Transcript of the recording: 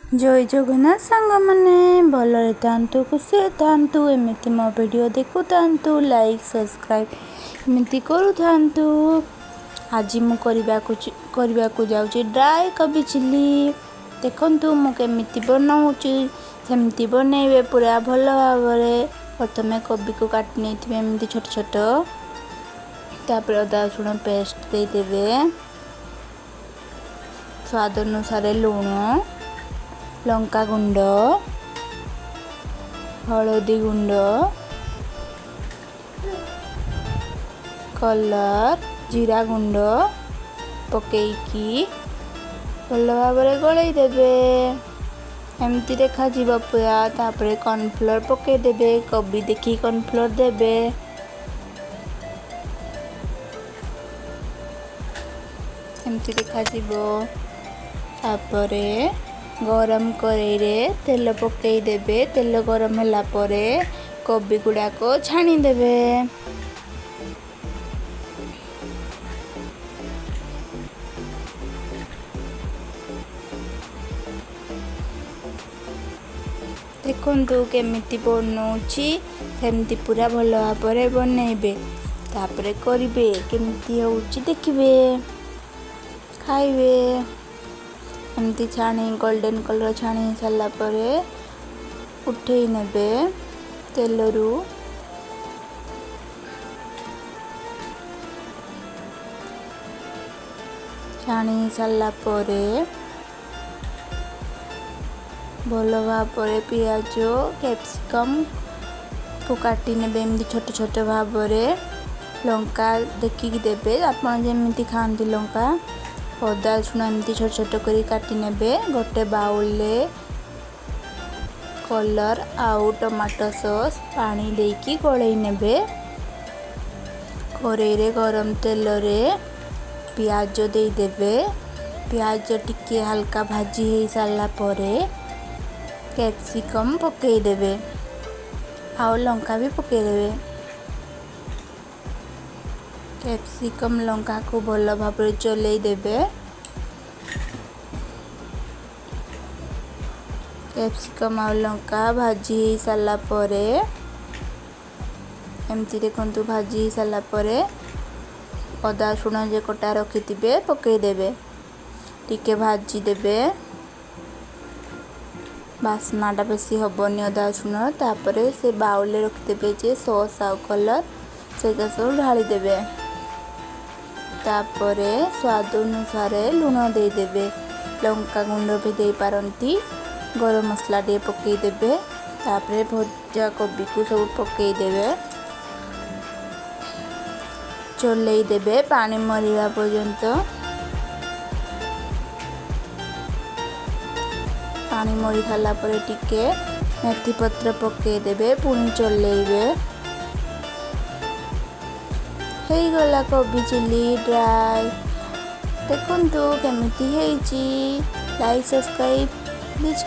ଜୟ ଜଗନ୍ନାଥ ସାଙ୍ଗମାନେ, ଭଲରେ ଥାଆନ୍ତୁ, ଖୁସିରେ ଥାଆନ୍ତୁ, ଏମିତି ମୋ ଭିଡ଼ିଓ ଦେଖୁଥାନ୍ତୁ, ଲାଇକ୍ ସବସ୍କ୍ରାଇବ୍ ଏମିତି କରୁଥାନ୍ତୁ। ଆଜି ମୁଁ କରିବାକୁ ଯାଉଛି ଡ୍ରାଏ କୋବି ଚିଲି। ଦେଖନ୍ତୁ ମୁଁ କେମିତି ବନାଉଛି, ସେମିତି ବନେଇବେ ପୁରା ଭଲ ଭାବରେ। ପ୍ରଥମେ କୋବିକୁ କାଟି ନେଇଥିବେ ଏମିତି ଛୋଟ ଛୋଟ, ତାପରେ ଅଦା ରସୁଣ ପେଷ୍ଟ ଦେଇଦେବେ, ସ୍ୱାଦ ଅନୁସାରେ ଲୁଣ, ଲଙ୍କା ଗୁଣ୍ଡ, ହଳଦୀ ଗୁଣ୍ଡ, କଲର୍, ଜିରା ଗୁଣ୍ଡ ପକେଇକି ଭଲ ଭାବରେ ଗୋଳେଇ ଦେବେ। ଏମିତି ଦେଖାଯିବ ପୁରା। ତାପରେ କର୍ଣ୍ଣଫ୍ଲୋର୍ ପକେଇଦେବେ, କୋବି ଦେଖି କର୍ଣ୍ଣଫ୍ଲୋର୍ ଦେବେ। ଏମିତି ଦେଖାଯିବ। ତାପରେ ଗରମ କରେଇରେ ତେଲ ପକେଇଦେବେ। ତେଲ ଗରମ ହେଲା ପରେ କୋବି ଗୁଡ଼ାକ ଛାଣିଦେବେ। ଦେଖନ୍ତୁ କେମିତି ବନଉଛି, ସେମିତି ପୁରା ଭଲ ଭାବରେ ବନେଇବେ। ତାପରେ କରିବେ, କେମିତି ହେଉଛି ଦେଖିବେ, ଖାଇବେ। ଏମିତି ଛାଣି ଗୋଲ୍ଡେନ୍ କଲର୍ ଛାଣି ସାରିଲା ପରେ ଉଠେଇ ନେବେ ତେଲରୁ। ଛାଣି ସାରିଲା ପରେ ଭଲ ଭାବରେ ପିଆଜ କ୍ୟାପ୍ସିକମ୍କୁ କାଟି ନେବେ ଏମିତି ଛୋଟ ଛୋଟ ଭାବରେ। ଲଙ୍କା ଦେଖିକି ଦେବେ, ଆପଣ ଯେମିତି ଖାଆନ୍ତି ଲଙ୍କା। ଅଦା ରସୁଣ ଏମିତି ଛୋଟ ଛୋଟ କରି କାଟି ନେବେ। ଗୋଟେ ବାଉଲରେ କଲର୍ ଆଉ ଟମାଟୋ ସସ୍ ପାଣି ଦେଇକି ଗୋଳେଇ ନେବେ। କରେଇରେ ଗରମ ତେଲରେ ପିଆଜ ଦେଇଦେବେ। ପିଆଜ ଟିକେ ହାଲକା ଭାଜି ହେଇସାରିଲା ପରେ କ୍ୟାପ୍ସିକମ୍ ପକେଇଦେବେ ଆଉ ଲଙ୍କା ବି ପକେଇଦେବେ। କ୍ୟାପ୍ସିକମ୍ ଲଙ୍କାକୁ ଭଲ ଭାବରେ ଚଲେଇ ଦେବେ। କ୍ୟାପ୍ସିକମ୍ ଆଉ ଲଙ୍କା ଭାଜି ହେଇସାରିଲା ପରେ ଏମିତି ଦେଖନ୍ତୁ, ଭାଜି ହେଇସାରିଲା ପରେ ଅଦା ରସୁଣ ଯେ କଟା ରଖିଥିବେ ପକେଇଦେବେ, ଟିକେ ଭାଜିଦେବେ। ବାସ୍ନାଟା ବେଶୀ ହେବନି ଅଦା ରସୁଣ। ତାପରେ ସେ ବାଉଲରେ ରଖିଦେବେ ଯେ ସସ୍ ଆଉ କଲର୍, ସେଇଟା ସବୁ ଢାଳିଦେବେ। ତାପରେ ସ୍ୱାଦ ଅନୁସାରେ ଲୁଣ ଦେଇଦେବେ, ଲଙ୍କା ଗୁଣ୍ଡ ବି ଦେଇପାରନ୍ତି, ଗରମ ମସଲା ଟିକେ ପକେଇଦେବେ। ତାପରେ ଭଜା କୋବିକୁ ସବୁ ପକେଇଦେବେ, ଚଲେଇ ଦେବେ ପାଣି ମରିବା ପର୍ଯ୍ୟନ୍ତ। ପାଣି ମରି ସାରିଲା ପରେ ଟିକେ ମେଥି ପତ୍ର ପକେଇଦେବେ, ପୁଣି ଚଲେଇବେ। ହେଇଗଲା କୋବି ଚିଲି ଡ୍ରାଏ। ଦେଖନ୍ତୁ କେମିତି ହେଇଛି। Like subscribe please.